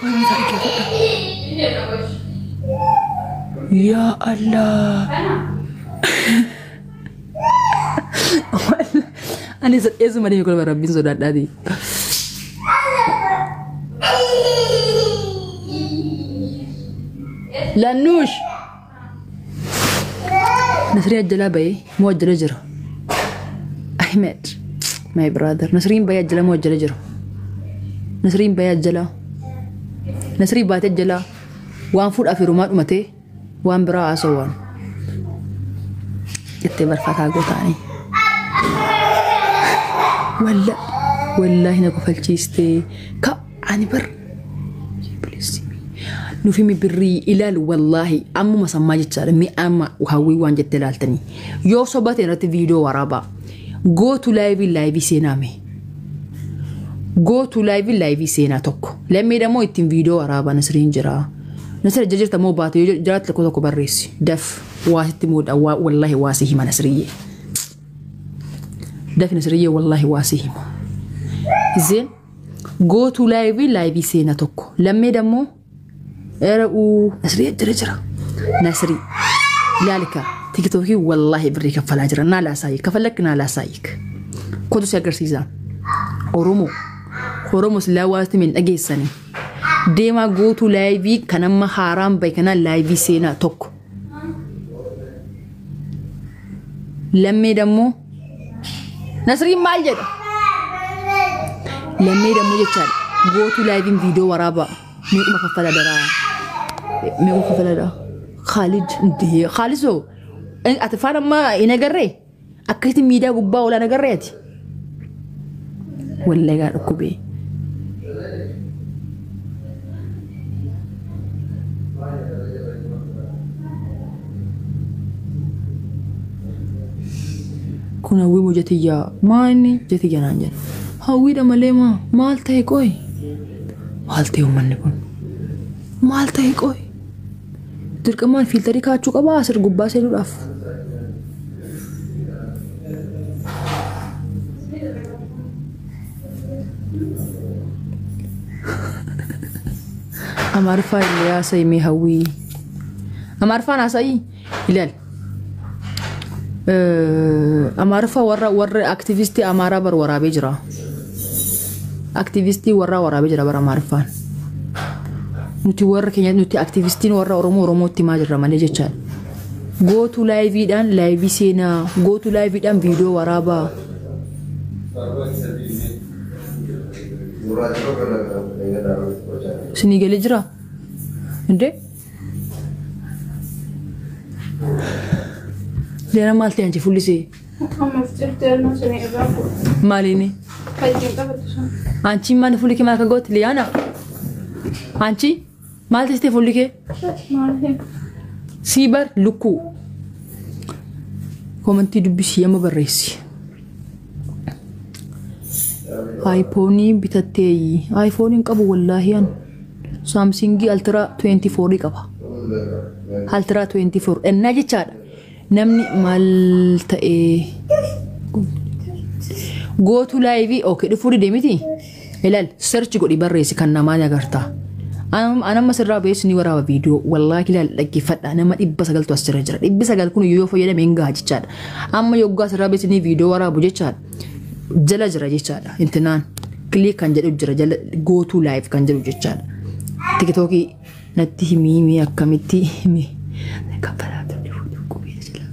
Qoy mee dhaggeeffadha. Yaa Allah. Ani eessuma deeme kolfa rabbiin sodaadhaati. Lannuush. Nasrii ajjalaa bahee moo ajjala jira? Ahmed, my brother. Nasriin bahee ajjala moo ajjala jira? Nasriin bahee ajjalaa. Nasrii baatee ajjalaa. Waan fuudhaaf heerumaa dhumatee waan biraa haasawaan. Jettee barfataa gootaanii. Walla wallaahi na kofalchiistee ka ani bar nuuf himi birrii ilaalu wallaahi ammuma sammaa jechaadha mi amma hawwii waan jette ilaaltanii yoo sobate irratti viidiyoo waraabaa gootu laayivii laayivii seenaame gootu laayivii laayivii seenaa tokko lammii dammoo ittiin viidiyoo waraabaa Nasriin jira Nasri ejja jirta moo baate yoo jiraatti tokko tokko barreessi daf waasitti muudha wallaahi waasii hima Nasriyyee dafi Nasriyyee wallaahi waasii hima zeen gootu laayivii laayivii seenaa tokko lammii dammoo Era'uu Nasrii jira jira. Nasrii ilaalika tiktookii wallaahi birrii kaffalaa jira naa laasaayik kafallakki naa laasaayik kootu si agarsiisa. Oromoo Oromoo silaa waasti min dhageessani deemaa gootuu laayivii kan amma haaraan bahe kanaan laayivii seenaa tokko. Lammee dammoo Nasriin maal jedha? Lammee dammoo jechaadha gootuu laayiviin viidiyoo waraabaa. Meequma kaffala daraa? Meequma kaffala daraa? Khaalid indee Khaalid soo ati faan amma hin agarree? Akkasitti miidiyaa gubbaa oolaan agarree ati? Wallahi gaa dhukkubee. Kun hawwii moo jetiyyaa? Maa inni jetiyya naan jedha. Hawwiidha malee maa maal ta'e qoy? Maal ta'e uummanni kun? Maal ta'e qoy? Dirqamaan fiiltarii kaachuu qabaa asir gubbaa seenuudhaaf. Amaariffaa illee haasa'i mee hawwii. Amaariffaan haasa'i ilaali. Amaariffaa warra warra aktivistii Amaaraa bar waraabee jira. Aktivistii warraa waraabee jira bara Amaariffaan. Nuti warra keenya nuti aktivistiin warra Oromoo Oromootti himaa jirra malee jechaadha. Gootuu laayiviidhaan laayivii seenaa, gootuu laayiviidhaan viidiyoo waraabaa. Isinii galee jira? Indee? Leena maal ta'e anchi fuulli isee? Ammas jirteennoo sanii irraa fuudhu. Maaliini? Kan ittiin qabattu sun. Anchi maal fuulli kee maal akka goote Liyaana? Anchi maal ta'e fuulli kee? Maal hin? Sii bar lukkuu. Komantii dubbisii amma barreessi. Aayipoonii bitatteeyi. Aayifooniin qabu wallaahi an. Saamsingii Altira 24 qaba. Altira 24 ennaa jechaadha. Namni maal ta'ee gootu laayivii okay dhufuu dide miti. Ilaal search godhi barreessi kan namaa ni agarta. An amma sirraa beessu ni waraaba viidiyoo wallaahi ilaal dhaggeeffadha nama 900tu as jira jira. 900 kun yoo fayyadame hin gaha jechaadha. Amma yoggaa sirraa beessu ni viidiyoo waraabu jechaadha. Jala jira jechaadha. Intinaan kilik kan jedhu jira jala gootuu live kan jedhu jechaadha. Tiktookii natti himii mee akkamitti himi kaffalaa turre fuudhu qubee jala.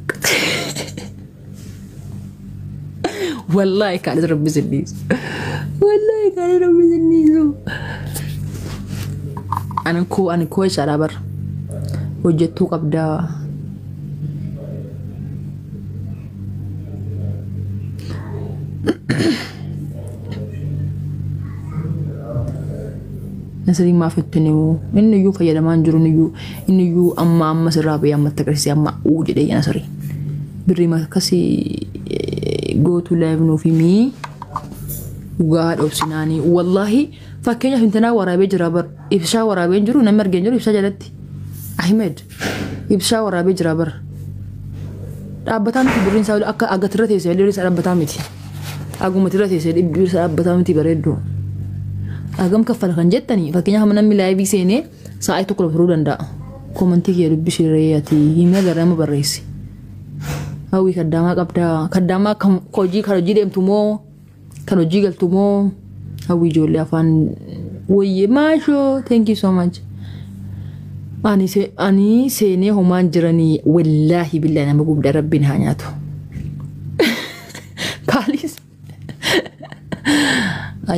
Wallaahi kaanis rabbi sin dhiisu. Wallaahi kaanis rabbi sin dhiisu. Ani koo ani koo jechaadha bara. Hojjettuu qabdaa. Nasriin maaf itti himu inni iyyuu fayyadamaa hin jiru inni iyyuu inni iyyuu amma amma sirraa ba'ee ammatti agarsiisee amma uu jedhee Nasriin. Birrii akkasii gootuu live nuuf himii dhugaa dhoobsinaanii wallaahi fakkeenyaaf intanaa waraabee jira bar ibsaa waraabee hin jiru namni argee hin jiru ibsaa jalatti Ahmed ibsaa waraabee jira bar dhaabbataa miti birriin isaa akka agatirra teessee birriin isaa dhaabbataa miti agumatirra teessee birriin isaa dhaabbataa miti bareedduu. Hagam kaffala kan jettanii fakkeenyaaf namni live seenee sa'aatii tokko turuu danda'a. Comment kiyya dubbisiree ati himee gara nama barreessi. Hawwii kaddaamaa qabdaa. Kaddaamaa kan hojii kan hojii deemtu moo kan hojii galtu moo? Hawwii ijoollee afaan wayyee maashoo, thank you so much. Ani seenee homaan jiranii, wallaahi billaa nama gubdaa, rabbiin haa nyaatu. Kaalis.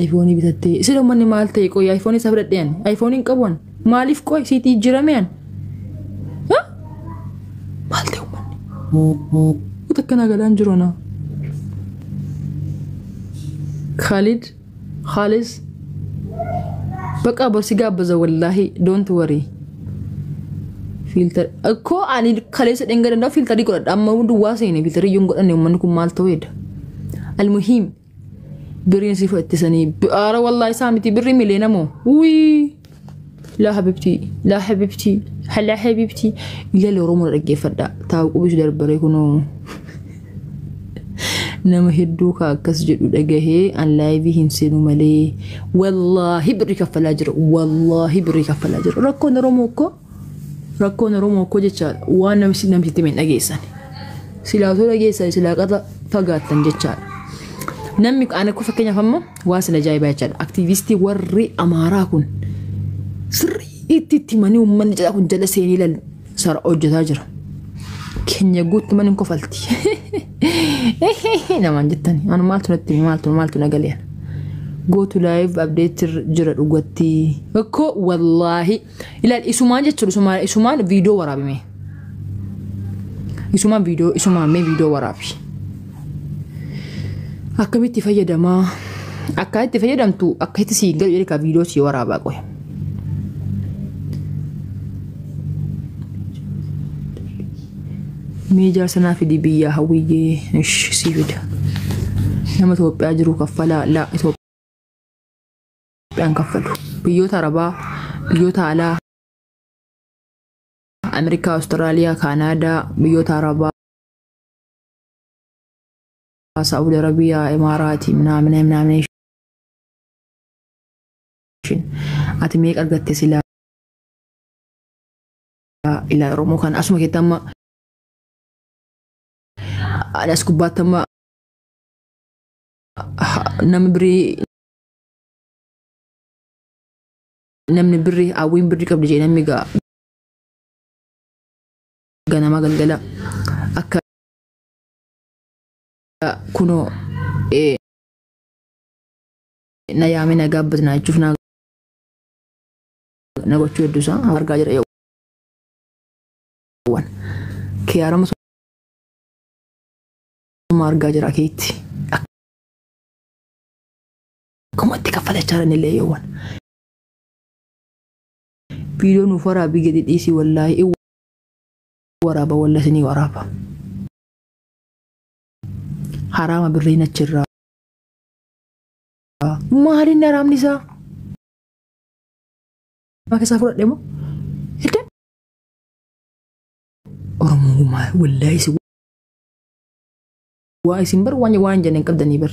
iPhone bitattee sila uummanni maal ta'e? Qoy, iPhone isaa fudhadhee ani iPhone hin qabu. Ani maaliif qoy siitii jijjiirame ani maal ta'e uummanni? Wanta akkanaa galaan jiru ana. Khalid Khalis baqa borsi gaabbaza, wallaahi, don't worry. Filter akkoo ani kaleessa dhenga danda'u filter godhadha. Amma duwwaa seene filter iyyuu hin godhanne. Uummanni kun maal ta'eedha? Almuhiim birriin si fudhattisanii aara, wallaahi isaa miti, birrii miliyoona moo? Wii, laa habibtii, laa habibtii, laa habibtii. Ilaali, Oromoo dhaggeeffadha. Taa'u qubisu darbaree kunoo nama hedduu ka akkas jedhu dhagahee. An live hin seenu malee wallaahi birrii kaffalaa jira, wallaahi birrii kaffalaa jira. Rakkoon Oromoo akkoo, rakkoon Oromoo akkoo jechaadha, waan namni namtitti hin dhageessan. Silaa osoo dhageessan silaa qaxa fagaattan jechaadha. Namni ani akka fakkeenyaaf amma waan sin ajaa'ibaa jechaadha. Aktiivistii warri Amaaraa kun sirriitti itti himanii uummanni jedha kun jala seenii lal sara hojjetaa jira. Keenya guutti manni hin kofalti. Namaan jettani. Anu maaltu natti hime, maaltu maaltu na galee? Go to live update jira dhugatti. Akkoo wallaahi. Ilaali, isumaan jechuudha, isumaan isumaan viidiyoo waraabime. Isumaan viidiyoo, isumaan mee viidiyoo waraabi. Akkamitti fayyadamaa? Akka itti fayyadamtu akka itti sii galu jedhe ka viidiyoo sii waraabaa qoye. Mee jaarsa naa fidi biyyaa hawwiyyee, ish sii fida. Nama Itoophiyaa jiru kaffalaa? Laa, Itoophiyaan kaffalu. Biyyoota Arabaa, biyyoota alaa, Ameerikaa, Awustiraaliyaa, Kaanaadaa, biyyoota Arabaa, Saa'ud Arabiyaa, Imaaraatii, minaamina minaamina. Ati meeqa argatte silaa? Ilaa Oromoo kan asuma keetti amma as gubbaatti amma namni birii, namni birrii hawwiin birrii qabdi jedhee namni gaa ganama galgala akka kunoo na yaame na gaabbatu na jechuuf na gochuu hedduu isaa argaa jira yeewwan kiyaarama suma argaa jira keetti akkumatti kaffalachaa jiran illee yeewwan. Viidiyoo nuuf waraabii gadi dhiisii, wallaahi waraaba, walla isinii waraaba. Haraama birriin achirraa. Maaliin haraamni isaa? Maa keessaa fudhadhe moo? Hidda? Oromoo maal, wallaahi isin waa isin bar waan waan jenneen qabdanii bar.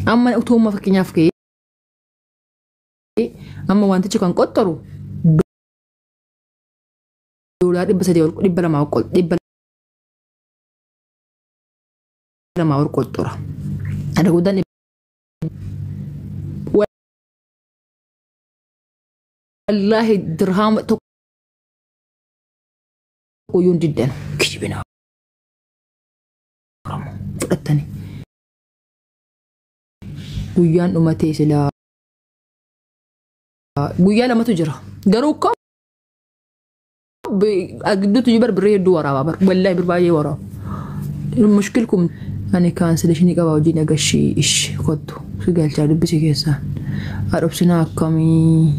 Amma utuu fakkeenyaaf ka'ee amma wantichi kan qoxxoru $300 ol, 200 ol, 200 ol qoxxora. Ada guddaan wallaahi dirhaama tokko iyyuu hin diddan kijibina Oromoo fudhattani. Guyyaan dhumatee silaa guyyaa lamatu jira. Garuu akka gidduutti bar birrii hedduu waraabaa bar, wallaahi bir baay'ee waraaba. Mushkilkum ani cancellation qaba hojii nagashii ish kottu si galchaa dubbisi keessaan. Haadhobsinaa akkamii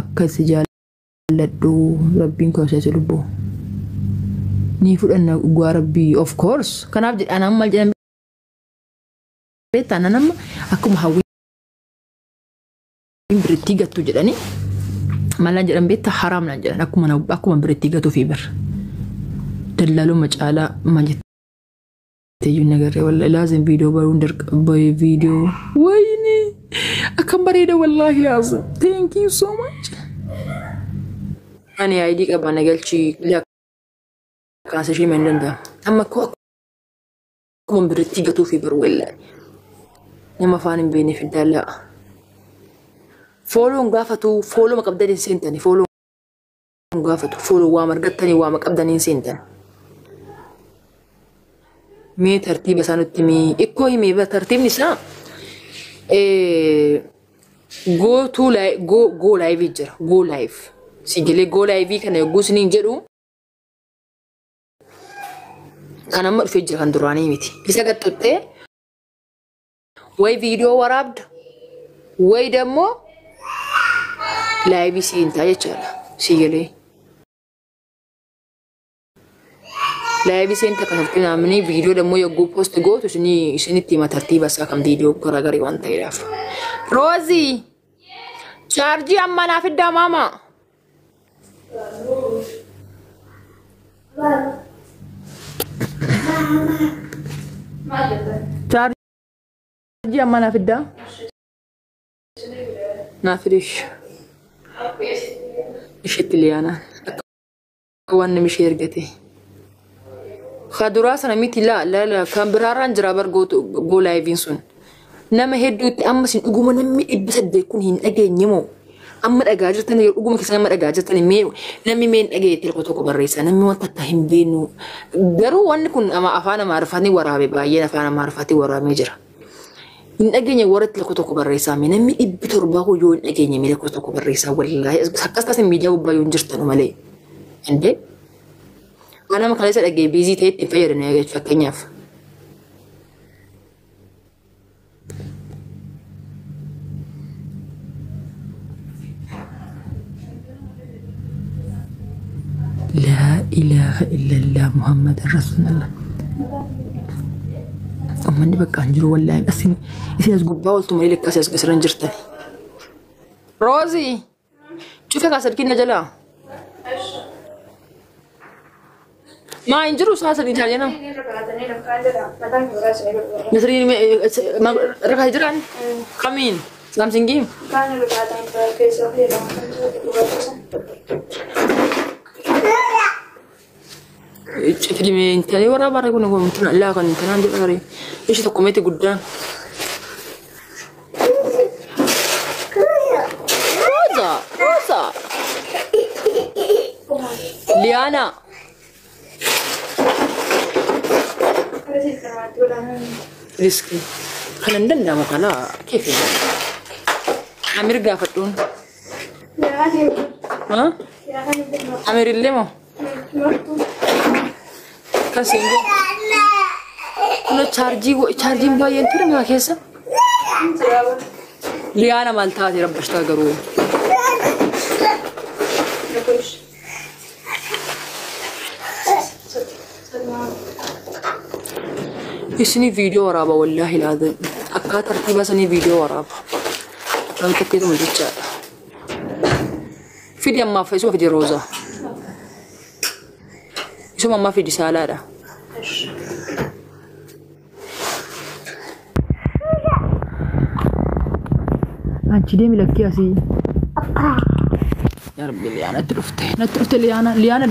akka si jaalladhu, rabbiin koo si lubbuu. Ni fudhanna dhugaa rabbii, of course. Kanaaf jedhaan amma maal jedhan beektaa? Nan amma akkuma hawwiin birittii gattu jedhanii maal jedhan beektaa? Haraam naan jedhan, akkuma akkuma birittii gatuu fi bir. Dallaaluma caalaa maal. Iyyuu nagarree wallahi laazim viidiyoo baruun dirqa viidiyoo. Wayini akkam bareeda wallahi laazim. Thank you so much. Ani ID qaba na galchi lakkaasa ishee hin danda'amu. Amma akkuma biratti gatuu fi baru wallahi. Nama afaan hin beekne fiddaallaa. Fooloon gaafatu fooloo qabdan hin seentani fooloon gaafatu fooloo waama argattanii waama qabdan hin seentan. Mee tartiiba isaa nutti himi. Ikkoo himi tartiibni isaa go to go go live jira go live. Si galee go live kana yogguu isiniin jedhu kan amma dhufee jira kan duraanii miti. Isa gaxxuttee way viidiyoo waraabda way dammoo live seentaa jechaadha. Si galee. Live seenta kan ofitti naamni viidiyoo dammoo yogguu post gootu isinitti hima tartiiba isaa kan viidiyoo garaagarii waan ta'eedhaaf. Roozii! Chaarjii amma naaf iddaa maama. Chaarjii amma naaf iddaa. Naaf fidish. Isheetti liyaanaan. Akka waan namni ishee ergate. Kaduraa sana miti la la la kan biraarraan jira bar go live sun. Nama hedduutti amma isin dhuguma namni 800 kun hin dhageenye moo? Amma dhagaa jirtan yeroo dhuguma keessa nama dhagaa jirtan mee namni mee hin dhageenye tokko tokko barreessa namni wanta akka hin beeknu. Garuu wanni kun afaan Amaariffaatiin waraabe baay'een afaan Amaariffaatiin waraabamee jira. Hin dhageenye warratti tokko tokko barreessaa mee namni 700 kun yoo hin dhageenye mee tokko tokko barreessaa wallaahi akkas taasisan miidiyaa gubbaa yoo hin jirtanu malee. Indee? Anama kaleessa dhagee biizii ta'e itti fayyadamne fakkeenyaaf. Laa ilaaha illallah Muhammad Rasuulullah. Uummanni bakka hin jiru wallaahi isin as gubbaa ooltu malee lakkaas as gasiran jirtan. Roozii! Cufa kaas harki na jalaa. Maa hin jiru isaa sadii taa'ee nama. Nasriin rakaa jiran kamiin Samsungii. Filmii intanii waraabaa kun kun laa kan intanaan jedha garee ishee tokko meeti guddaan. Rooza! Rooza! Liyaana! Riski. Kan hin danda'amu kana keefi. Amir gaafadhuun. Amir illee moo? Kan siin jedhu. Kun chaarjiin baay'een ture mi'a keessa. Liyaana maal taate rabbashtaa garuu. Isini viidiyoo waraaba wallaahi laazim. Akka tartiiba sanii viidiyoo waraaba. Akka tokkeetuma jechaadha. Fidi ammaaf isuma fidi Roozaa. Isuma ammaa fidi saalaadha. Achi deemi lakkii asii. Yaa Rabbi Liyaana natti dhufte. Natti dhufte Liyaana. Liyaana